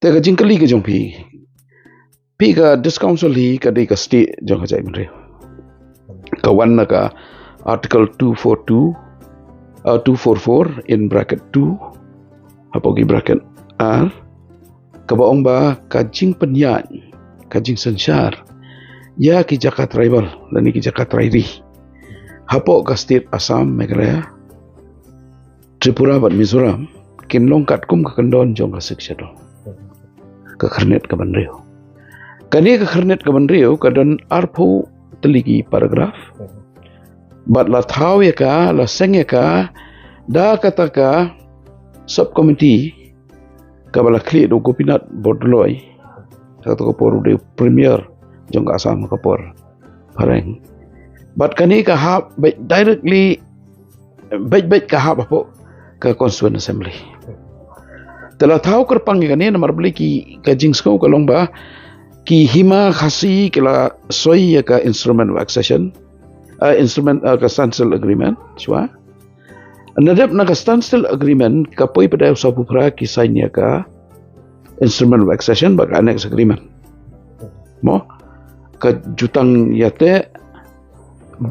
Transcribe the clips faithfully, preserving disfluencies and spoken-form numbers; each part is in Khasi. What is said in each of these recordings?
Te ka jingkylli ka jong phi, phi ka District Council hi ka dei ka state jong ka jaitbynriew. Ka wan na ka Article two four two, uh, two four four in bracket two, hapoh ki bracket ar, kaba ong ba ka jingpynïaid, ka jingsynshar ïa ki jaka tribal lane ki jaka trai ri hapoh ka state Assam, Meghalaya, Tripura bad Mizoram kin long katkum ka kyndon jong ka Sixth Schedule, ka khyrnit kaba hynriew. Kane ka khyrnit kaba hynriew ka don arphew tylli ki paragraph. Bad la thaw ïa ka, la seng ïa ka da kata ka subcommittee kaba la khlieh da u Gopinath Bordoloi, kata ka por u dei u premier jong ka Assam ka por phareng. Bad kane ka hap beit directly, beit beit ka hap hapoh ka Constituent Assembly. Te la thaw kyrpang ïa kane namar balei, ki ka jingsngew ka long ba ki hima Khasi ki la soi ïa ka Instrument of Accession, uh, instrument, uh, ka Standstill Agreement, shuwa. Na dep na ka Standstill Agreement ka poi pat da u sawphew phra ki sign ïa ka Instrument of Accession bad ka Annex Agreement. Mo, ka jutang ïateh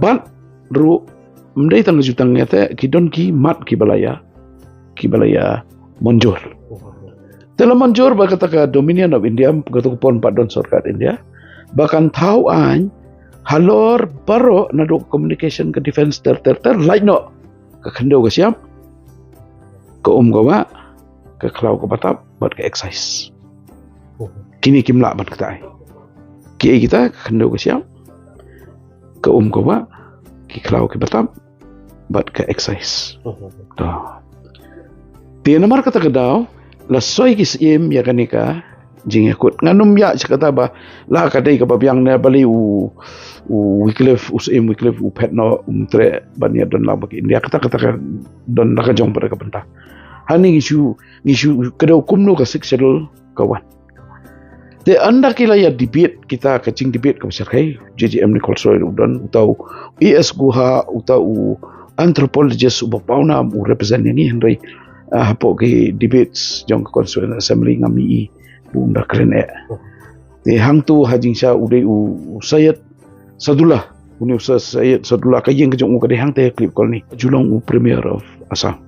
bad ruh, ym dei tang ka jutang ïateh, ki don ki mat kiba la ïa, kiba la ïa mynjur. Te la mynjur ba kata ka Dominion of India, kata ka por pat don sorkar India, ba kan thaw aiñ halor baroh, naduh communication, ka defense, ter ter ter, lait noh ka khyndew ka shyiap, ka um ka wah, ka khlaw ka btap bad ka excise. Kine kim lah ban kata ai. Kiei kita? Ka khyndew ka shyiap, ka um ka wah, ki khlaw ki btap bad ka excise. To. Te namar kata ka daw la soi ki Syiem ïa kane ka jingïakut. Ngan ym ïa sha kata ba la ka dei kaba biang ne balei u, u Wycliffe, u Syiem Wycliffe u phet noh, um treh ban ïa don lang bad ki India. Kata, kata ka don la ka jong pat ka bynta. Hangne ngi shu, ngi shu kdew kumno ka Sixth Schedule ka wan. Te ynda ki la ïa debate kita, ka jingdebate kaba shyrkhei, J J M Nichols Roy u don, uta u A S Guha, uta u anthropologist uba pawnam u represent ïa ngi, hynrei, ah, hapoh ki debates jong ka Constituent Assembly ngam ïohi ba un da kren eh. Te hangto ha jingshisha u dei u, u Syed Sadullah, une u Sa-, Syed Sadullah, ka ïing ka jong u ka dei hangtei ha Cliff Colony. Ju long u Premier of Assam,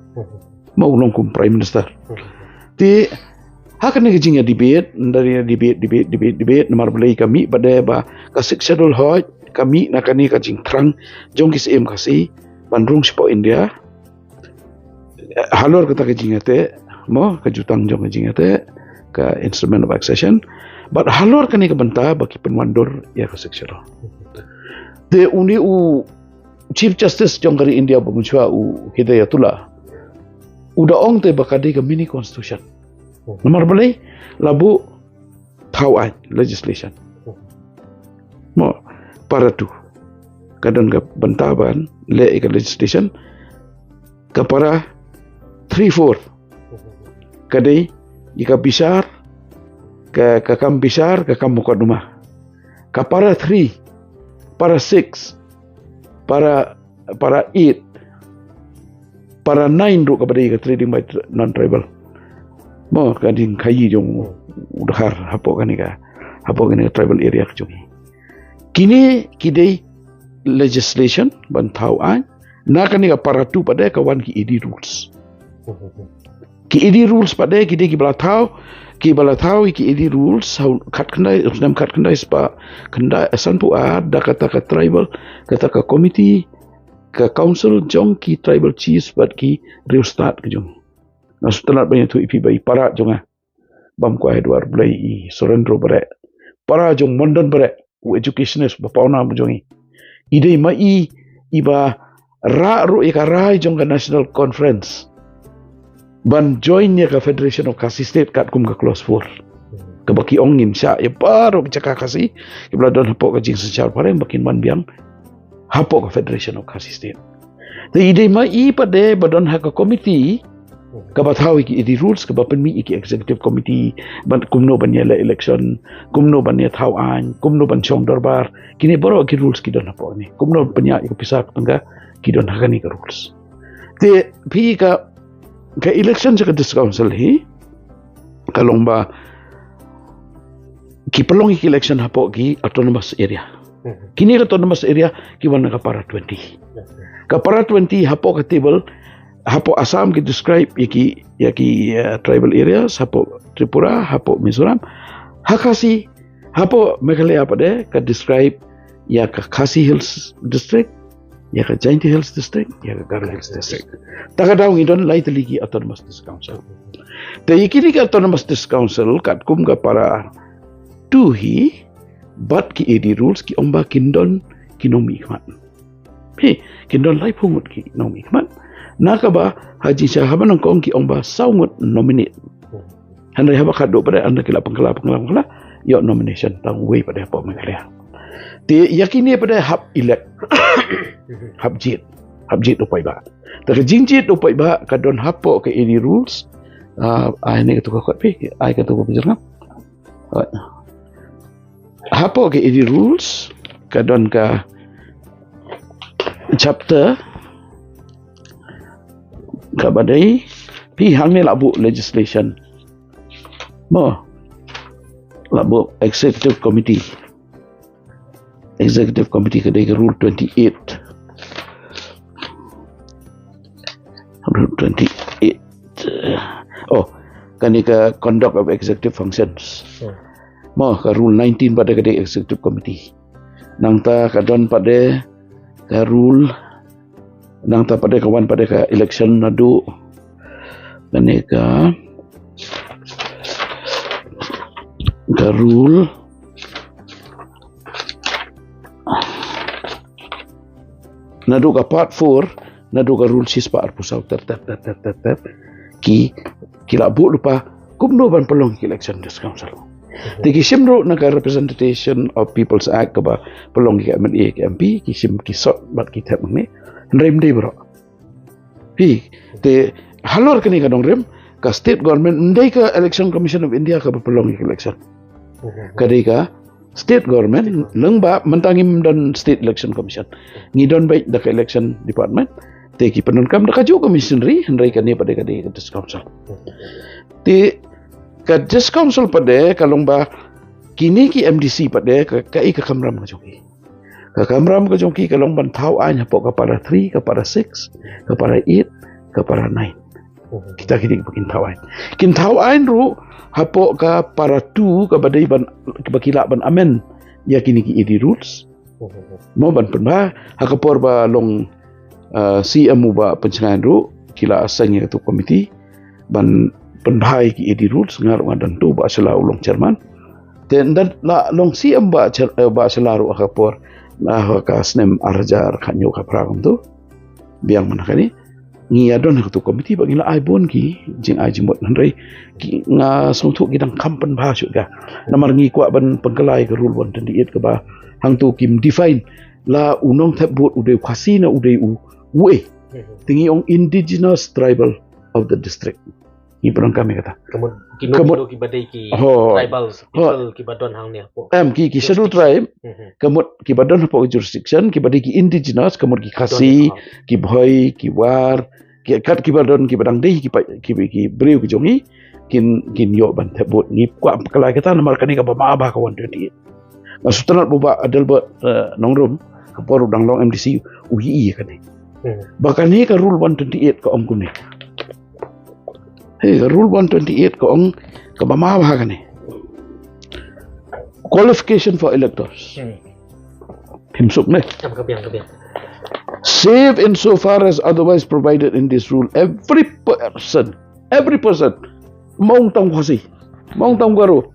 ma u long kum Prime Minister. Te ha kane ka jingïa debate, ynda ïa debate, debate, debate, debate, namar balei, ka mih pat de ba ka Sixth Schedule hooid ka mih na kane ka jingthrang jong ki Syiem Khasi ban rung shapoh India. Halor kata ka jingïateh, mo, ka jutang jong ka jingïateh, ka Instrument of Accession, bad halor kane ka bynta ba ki pynwandur ïa ka Sixth Schedule. Te une u Chief Justice jong ka ri India ba mynshuwa, u Hidayatullah, u da ong te ba ka dei ka mini constitution. Namar balei? La buh thaw aiñ, legislation. Mo, para two ka don ka bynta ban leh ïa ka legislation. Ka para three four ka dei ïa ka bishar, ka, ka kam bishar, ka kam mukotduma. Ka para three, para six, para, para eight, para nine ruh kaba dei ka trading by non-tribal. Mo, ka jingkhaïi jong u Dkhar hapoh kane ka, hapoh kane ka tribal area ka jong ngi. Kine ki dei legislation ban thaw aiñ. Na kane ka para two pat de ka wan ki A D rules. Ki A D rules pat de ki dei kiba la thaw, kiba la thaw ïa ki A D rules ha u khatkhyndai, u snem khatkhyndai spah khyndai, sanphew ar, da kata ka tribal, kata ka committee, ka council jong ki tribal chiefs bad ki riewstad ka jong. Nga sngewtynnat ban ïathuh ïa phi ba i para jong nga, bam kwai ha dwar Blei, i Surendra Bareh, para jong Mondon Bareh, u educationist ba pawnam jong ngi, i dei ma i iba rah ruh ïa ka rai jong ka National Conference ban join ïa ka Federation of Khasi State katkum ka clause four, kaba ki ong ngin shah ïa baroh ki jaka Khasi kiba la don hapoh ka jingsynshar phareng ba kin wan biang hapoh ka Federation of Khasi State. Te i dei ma i pat de ba don ha ka committee kaba thaw ïa ki A D rules, kaba pynmih ïa ki executive committee ban, kumno ban ïaleh election, kumno ban ïathaw aiñ, kumno ban shong dorbar. Kine baroh ki rules ki don hapoh ne. Kumno pynïaid ïa ka pisa ka tyngka, ki don ha kane ka rules. Te phi, ka, ka election sha ka District Council hi ka long ba ki pynlong ïa ki election hapoh ki autonomous area. Kine ki autonomous area ki wan na ka para twenty. Ka para twenty hapoh ka table, hapoh Assam ki describe ïa ki, ïa ki, eh, tribal areas, hapoh Tripura, hapoh Mizoram. Ha Khasi, hapoh Meghalaya pat de ka describe ïa ka Khasi Hills District, ïa ka Jaintia Hills District, ïa ka Garo Hills District. Ta ka daw ngi don lai tylli ki Autonomous District Council. Te ïa kine ki Autonomous District Council katkum ka para two hi, bad ki A D rules ki ong ba kin don ki nongmihkhmat. Hi, kin don laiphew ngut ki nongmihkhmat. Na kaba ha jingshisha haba nyngkong ki ong ba saw ngut nominate. Hynrei haba khadduh pat de ynda ki la pynkylla, pynkylla, pynkylla, ïoh nomination tang uwei pat de hapoh Meghalaya. Te ïa kine pat de hap elect. Hap jied. Hap jied u paidbah. Te ka jingjied u paidbah ka don hapoh ka A D rules. Ah, ai ne ka tu ka kot phi, ai ka tu ka phi jyrngam. Hapoh ka A D rules ka don ka chapter kaba dei, phi hangne la buh legislation. Mo, la buh executive committee. Executive committee ka dei ka rule twenty-eight. Rule twenty-eight. Oh, kane ka conduct of executive functions. Hmm. Mo, ka rule nineteen pat de ka dei executive committee. Nangta ka don pat de ka rule, nangta pat de ka wan pat de ka election naduh. Kane ka, ka rule naduh ka part four, naduh ka rule shispah arphew saw ter ter ter ter ter ter. Ki, ki la buh lypa kumno ban pynlong ki election District Council. Te ki shim ruh na ka Representation of People's Act kaba pynlong ki M L A ki M P, ki shim ki sot bad ki thep hangne. Hynrei ym dei baroh. Hi, te halor kane ka nongrim, ka state government, ym dei ka Election Commission of India kaba pynlong ïa ka election. Ka dei ka state government, lyngba mynta ngim don State Election Commission. Ngi don beit da ka election department. Te ki pyndonkam da kajuh ka machinery, hynrei kane pat de ka dei ka District Council. Te ka District Council pat de ka long ba kine ki M D C pat de ka, kaei ka kamram ka jong ki. Ka kamram ka jong ki ka long ban thaw aiñ hapoh ka para three, ka para six, ka para eight, ka para nine. Kita kine kiba kin thaw aiñ. Kin thaw aiñ ruh hapoh ka para two kaba dei ban, kaba ki lah ban amend ïa kine ki A D rules. Mo, ban pynbha ha ka por ba long, uh, C M uba pynshngaiñ ruh ki la assign ïa katu ka committee ban pynbha ïa ki A D rules, nga ruh nga don tu, Bah Shylla u long chairman. Te ynda la long C M Bah Shylla, eh, Bah Shylla ruh ha ka por, ha ka snem ar hajar khathynñiew khatphra kumtu. Biang mynta kane ngi ïa don ha katu ka committee ba ngi la ai bun ki jingai jingmut, hynrei ki, nga sngewthuh ki dang kham pynbha shuh ka. Namar ngi kwah ban pynkylla ïa ka rule one twenty-eight kaba hangtu kim define la u nongthep vote u dei u Khasi ne u dei u, uei. Te ngi ong indigenous tribal of the district. Ngi pyndonkam ïa kata. Ka mut kino, ka mut kino kiba dei ki, ho, tribals, ho, people kiba don hangne hapoh, em, ki, ki schedule jurisdiction. Tribe, ka mut kiba don hapoh jurisdiction, kiba dei ki indigenous, ka mut ki Khasi, ki Bhoi, ki War, ki, kat kiba don, kiba dang dei ki pa, ki, ki briew ki jong ngi, kin, kin ïoh ban thep vote. Ngi kwah pynkylla ïa kata namar kane kaba ma ba ka one twenty-eight. Nga sngewtynnat ba u Bah Adelbert, eh, Nongrum, ka por u dang long M D C, u ïohi ïa kane. Ba kane ka rule one twenty-eight ka ong kumne. Hei, ka rule one twenty-eight ka ong kaba ma ba ha kane. Qualification for electors. Phim suk ne. Kam ka biang, ka biang. Save insofar as otherwise provided in this rule, every person, every person, mong tang Khasi, mong tang Garo,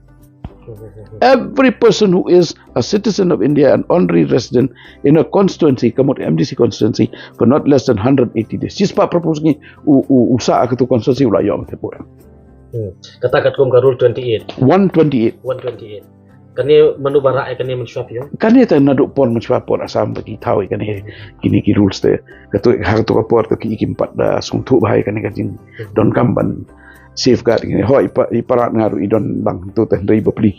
every person who is a citizen of India and honorary resident in a constituency, ka mut M D C constituency, for not less than hundred eighty days. Shispah arphew saw sngi u, u, u sah ha katu constituency u la ïoh ban thep vote. Hmm. Kata katkum ka rule twenty-eight. One twenty-eight. One twenty-eight. Kane mano ba rah ïa kane mynshuwa phi ong? Kane te naduh por mynshuwa por Assam ba ki thaw ïa kane, kine ki rules te. Katu, ha katu ka por te ki, kim pat da sngewthuh bha ïa kane ka jingdonkam ban safeguard kine. Hooid, i pa, i para nga ruh i don bang tu te hynrei bapli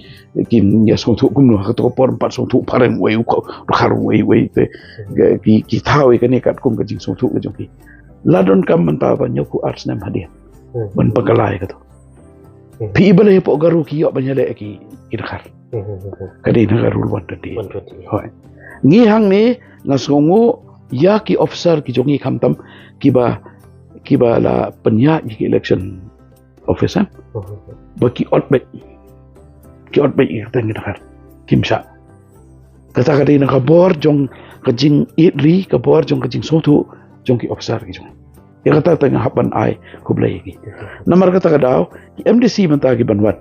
kin ïa sngewthuh kumno, ha katu ka por ym pat sngewthuh phareng uei u khar uei uei te. Ki, ki thaw ïa kane katkum ka jingsngewthuh ka jong ki. La donkam mynta ba hynñiewphew ar snem hadien ban pynkylla ïa katu. Phi i balei hapoh Garo ki ïoh ban ïaleh ki, ki dkhar. Ka dei na ka rule one twenty-eight. Hooid. Ngi hangne nga sngewnguh ïa ki officer ki jong ngi khamtam kiba, kiba la pynïaid ïa ki election officer. Ba ki ot beit. Ki ot beit ïa ka teng ki dkhar. Kim shah. Kata ka dei na ka bor jong ka jingïeit ri, ka bor jong ka jingsngewthuh jong ki officer ki jong. Ïa kata te nga hap ban ai khublei ïa ki. Namar kata ka daw, ki M D C mynta ki ban wan,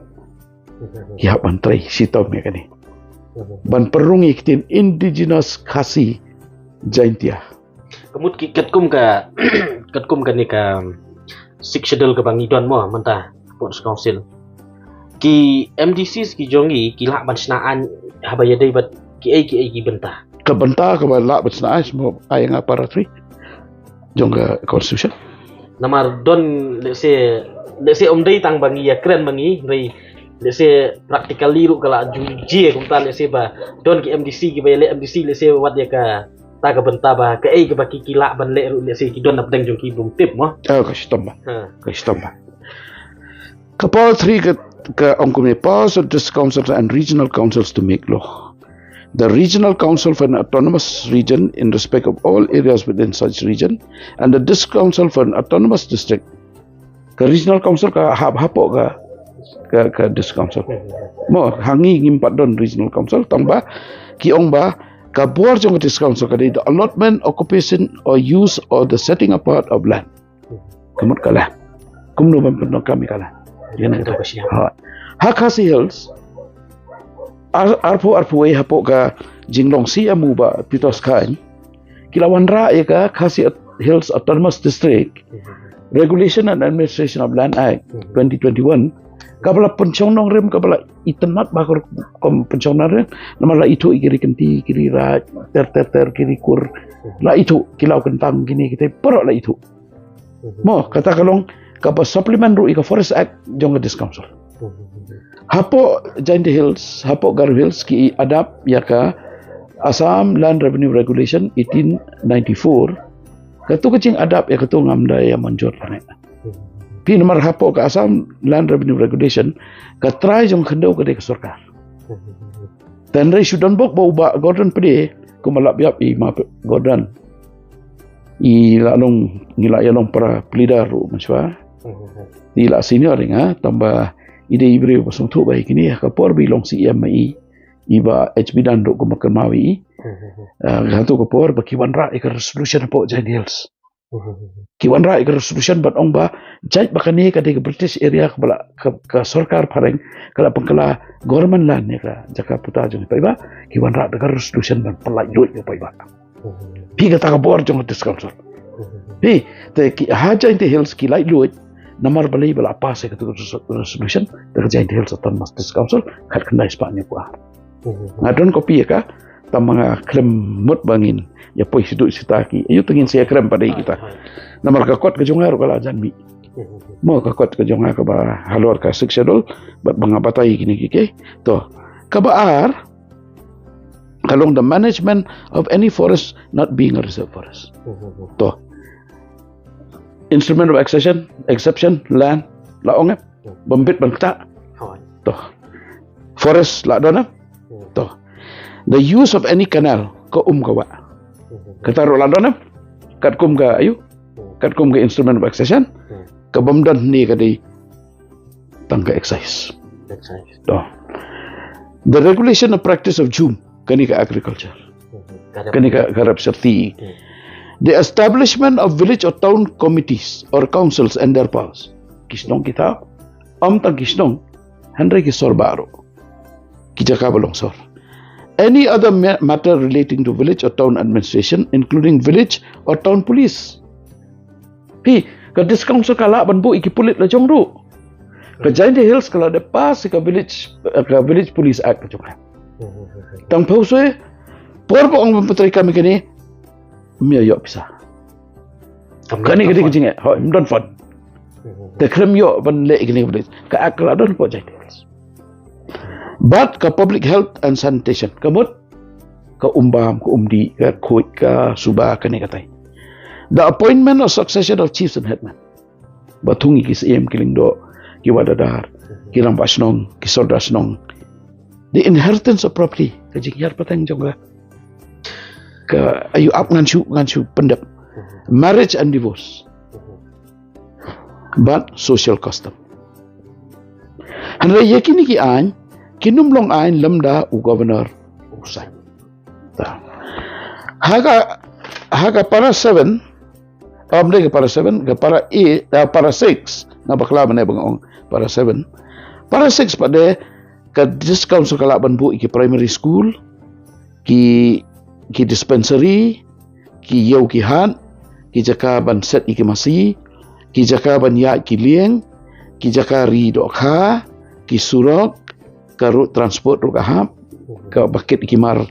ki hap ban trei shitom ïa kane. Ban pynrung ïa ki ktien Indigenous Khasi Jaintia. Ka mut ki katkum ka, katkum kane ka Sixth Schedule kaba ngi don mo mynta, Ports Council. Ki M D Cs ki jong ngi ki lah ban shna aiñ haba ïadei bad kiei kiei ki bynta. Ka bynta kaba lah ban shna aiñ, sngewbha ai nga para three jong ka Constitution. Namar don, let's say, let's say, ym dei tang ba ngi ïakren ba ngi, hynrei, let's say, practically ruh ka la ju jia kumta, let's say, ba don ki M D C kiba ïaleh M D C, let's say, wat ïa kata ka bynta ba kaei kaba ki, ki lah ban leh ruh, let's say, ki don napdeng jong ki bym tip mo. Oh, ka shitom ba. Ha. Ka shitom ba. Ka para three ka, ka ong kumne: powers of district councils and regional councils to make law. The regional council for an autonomous region in respect of all areas within such region, and the district council for an autonomous district. Ka regional council ka hap, hapoh ka, ka, ka district council. Mo, ha ngi ngim pat don regional council, tang ba ki ong ba ka bor jong ka district council ka dei the allotment, occupation or use or the setting apart of land. Ka mut ka land. Kumno ban pyndonkam ïa ka land. Ïa kata ka shiah. Ha. Ha Khasi Hills, ar, arphew arphew wei, hapoh ka jinglong C M U Bah Pitoskhan, ki la wanrah ïa ka Khasi Hills Autonomous District Regulation and Administration of Land Act twenty twenty-one, kaba la pynshong nongrim, kaba la itynnad bha ka rukom pynshong nongrim, namar la ithuh ïa ki ri kynti, ki ri raid, ter ter ter, ki ri kur, la ithuh, ki law kyntang, kine kita baroh la ithuh. Mo, kata ka long kaba supplement ruh ïa ka Forest Act jong ka District Council. Hapoh Jaintia Hills, hapoh Garo Hills, ki adapt ïa ka Assam Land Revenue Regulation eighteen ninety-four. Katu ka jingadapt ïa katu ngam da ïa mynjur lane. Phi, namar hapoh ka Assam Land Revenue Regulation, ka trai jong ka khyndew ka dei ka sorkar. Te hynrei shu don bok ba u Bah Gordon Pde, kumba la ïap i Ma Gordon. I la long, ngi la ïa long para pleader ruh mynshuwa. I la senior ïa nga, tang ba i dei i briew ba sngewthuh bha ïa kine, ha ka por ba i long C M ma i, i Bah H B Dunn ruh kumba kynmaw ïa i. Ah, ha katu ka por ba ki wanrah ïa ka resolution hapoh Jaintia Hills. Ki wanrah ïa ka resolution ban ong ba, jait ba kane ka dei ka British area, kaba la, ka, ka sorkar phareng ka la pynkylla government land ïa ka jaka puta jong i paidbah, ki wanrah da ka resolution ban pynlait luid ïa u paidbah. Phi, kata ka bor jong ka District Council. Phi, te ki ha Jaintia Hills ki lait luid, namar balei ba la pass ïa katu ka res-, resolution da ka Jaintia Hills Autonomous District Council khatkhyndai spah hynñiewphew ar. Nga don copy ïa ka, tang ba nga khlem mut ba ngin ïa poi shaduh shata ki. Ayu, te ngin sa ïa kren pat ïa kita. Namar ka kot ka jong nga ruh ka la jan mih. Mo, ka kot ka jong nga kaba halor ka Sixth Schedule, bad ba nga batai kine ki, ki. To, kaba ar ka long the management of any forest not being a reserve forest. To, instrument of accession, exception, land, la ong em. Bym bit ban ktah. To. Forest la don em. To. The use of any canal, ka um ka wah. Kata ruh la don em. Katkum ka, ayu, katkum ka instrument of accession. Ka bym don ne ka dei tang ka excise. Excise. To. The regulation of practice of jhum, kane ka agriculture. Kane ka, ka rep syrti. The establishment of village or town committees or councils and their powers. Ki shnong kita, ym tang ki shnong, hynrei ki sor baroh. Ki jaka ba long sor. Any other ma-, matter relating to village or town administration, including village or town police. Phi, ka District Council ka lah ban buh ïa ki pulit la jong ruh. Ka Jaintia Hills ka la dep pass ïa ka village, eh, ka Village Police Act ka jong ka. Tang phew swe, por ba ong ban pyntrei kam ïa kine, ym ïa ïoh pisa. Kane ka dei ka jingeh, hooid, ym don fund. Te khlem ïoh ban leh ïa kine ka village. Ka act ka la don hapoh Jaintia Hills. Bad ka public health and sanitation, ka mut ka um bam, ka um dih, ka khuid, ka suba, kane katai. The appointment or succession of chiefs and headmen. Ba thung ïa ki syiem, ki lyngdoh, ki wahadar. ki rangbah shnong, ki sordar shnong. The inheritance of property, ka jinghiar pateng jong ka, ka ïoh ap ngan shu, ngan shu pyndep. Marriage and divorce. Bad social custom. Hynrei ïa kine ki aiñ kim long aiñ lymda u governor u sign. Ha ka, ha ka para seven, ym dei ka para seven, ka para eight, ah, para six, nga bakla mynne ba nga ong para seven. Para six pat de ka District Council ka lah ban buh ïa ki primary school, ki, ki dispensary, ki ïew ki hat, ki jaka ban set ïa ki masi, ki jaka ban ïaid ki lieng, ki jaka ri dohkha, ki surok, ka road transport ruh ka hap, kaba kit ki mar,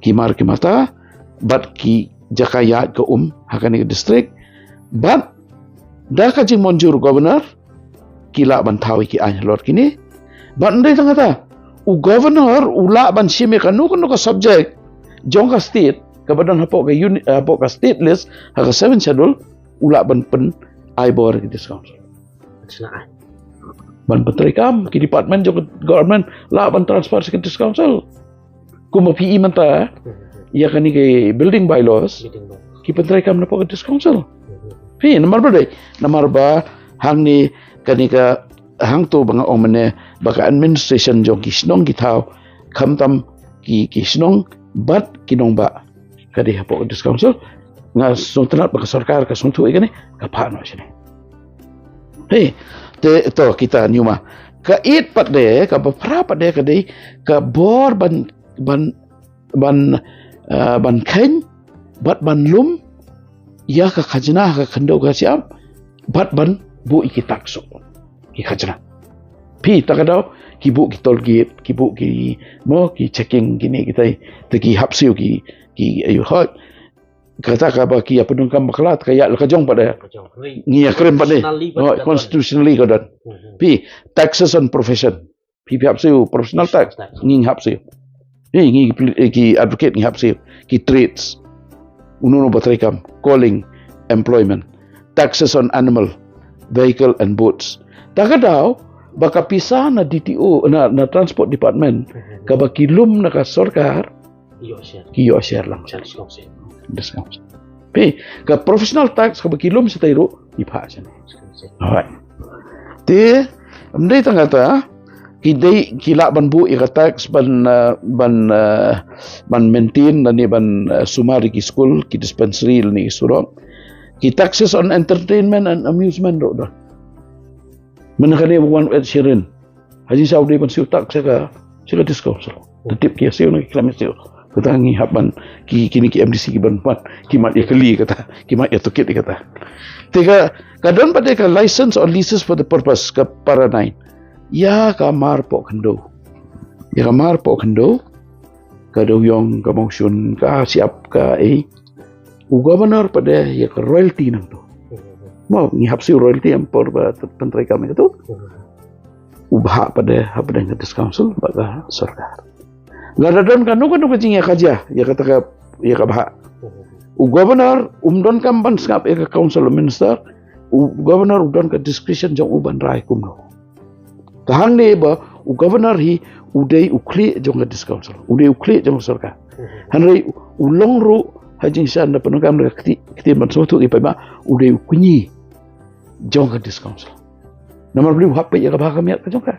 ki mar ki mata, bad ki jaka ïaid ka um ha kane ka district, bad da ka jingmynjur governor, ki lah ban thaw ïa ki aiñ halor kine. Bad ym dei tang kata, u governor u lah ban shim ïa kano kano ka subject jong ka state, kaba don hapoh ka unit, hapoh ka state list, ha ka seven schedule, u lah ban pyn ai bor ïa ka District Council. Ban pyntreikam, ki department jong ka government lah ban transfer sha ka District Council. Kumba phi i mynta, ïa kane ki building bylaws, ki pyntreikam na ka District Council. Phi, namar ba dei, namar ba hangne kane ka hangto ba nga ong mynne, ba ka administration jong ki shnong ki thaw, khamtam ki, ki shnong, bad ki nongbah, ka dei hapoh ka District Council. Nga sngewtynnat ba ka sorkar ka sngewthuh ïa kane, ka phah noh shane. Hei, te to kita ñiuma. Ka eight pat de, kaba phra pat de ka dei ka bor ban, ban, ban, ah, ban kheiñ bad ban lum ïa ka khajna, ka khyndew ka shyiap, bad ban buh ïa ki tax, ki khajna. Phi, ta ka daw ki buh ki toll gate, ki buh ki, mo, ki checking kine kitai, te ki hap siew ki, ki, ayu, hoi. Kata kaba ki ïa pyndonkam bakla, ka ïa la ka jong pat de. Ngi ïa kren pat de. Constitutionally ka don. Phi, taxes on profession. Phi, phi hap siew professional tax. Ngi hap siew. Phi, ngi ki, ki advocate ngi hap siew. Ki trades. Uno uno ba treikam. Calling, employment. Taxes on animal, vehicle and boats. Ta ka daw ba ka pisa na D T O, na, na Transport Department, kaba ki lum na ka sorkar, ki ïoh share lang. Discount. Phi, ka professional tax kaba ki lum shatai ruh, ki phah shane. Alright. Te, ym dei tang kata, ki dei, ki lah ban buh ïa ka tax ban, ah, ban, ah, ban maintain lane ban, ah, sumar ïa ki skul, ki dispensary lane ki surok. Ki taxes on entertainment and amusement ruh don. Mynta kane wan Ed Sheeran. Ha jingshisha u dei ban siew tax sha ka, sha ka District Council. Te tip ki ïa siew ne ki khlem ïa siew. Kata ngi hap ban, ki, kine ki M D C ki ban wan, ki mat ïa kylli kata, ki mat ïa tohkit ïa kata. Te ka, ka don pat de ka license or leases for the purpose, ka para nine. Ïa ka mar poh khyndew. Ïa ka mar poh khyndew. Ka dewïong, ka mawshun, ka shyiap, ka ei. U governor pat de ïa ka royalty nangto. Mo, ngi hap siew royalty ym por ba pyntreikam ïa kato. U bhah pat de hapdeng ka District Council bad ka sorkar. Lada don kano kano ka jingïakajia ïa kata ka, ïa ka bhah, u governor um donkam ban sngap ïa ka Council of Minister. U governor u don ka discretion jong u ban rai kumno. Ka hangne ba u governor hi u dei u khlieh jong ka District Council, u dei u khlieh jong ka sorkar. Hynrei u long ruh ha jingshisha, da pyndonkam da ka kti, kti ban sngewthuh ki paidbah, u dei u kñi jong ka District Council. Namar balei? U hap peit ïa ka bha ka miat ka jong ka.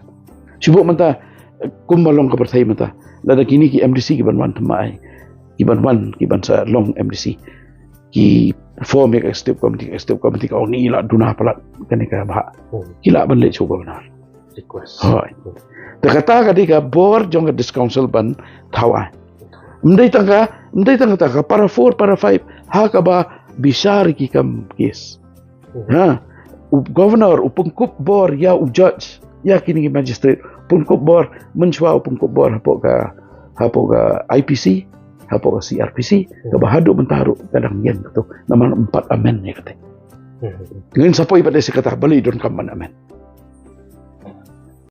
Shu buh mynta, eh, kumba long ka pyrthei mynta. Lada kine ki M D C ki ban wan thymmai, ki ban wan, ki ban sa long M D C, ki form ïa ka executive committee, executive committee ka ong ngi la duna palat kane ka bhah. Ki lah ban leit sha u governor. Request. Hooid. Te kata ka dei ka bor jong ka District Council ban thaw aiñ. Ym dei tang ka, ym dei tang kata, ka para four, para five, ha kaba bishar ki kam case. Ha, u governor u pynkup bor ïa u judge, ïa kine ki magistrate, pynkup bor, mynshuwa u pynkup bor hapoh ka, hapoh ka I P C, hapoh ka C R P C, kaba haduh mynta ruh ka dang ïeng kato, namar ym pat amend ïa kata. Ngin sa poi pat de sha kata, balei donkam ban amend.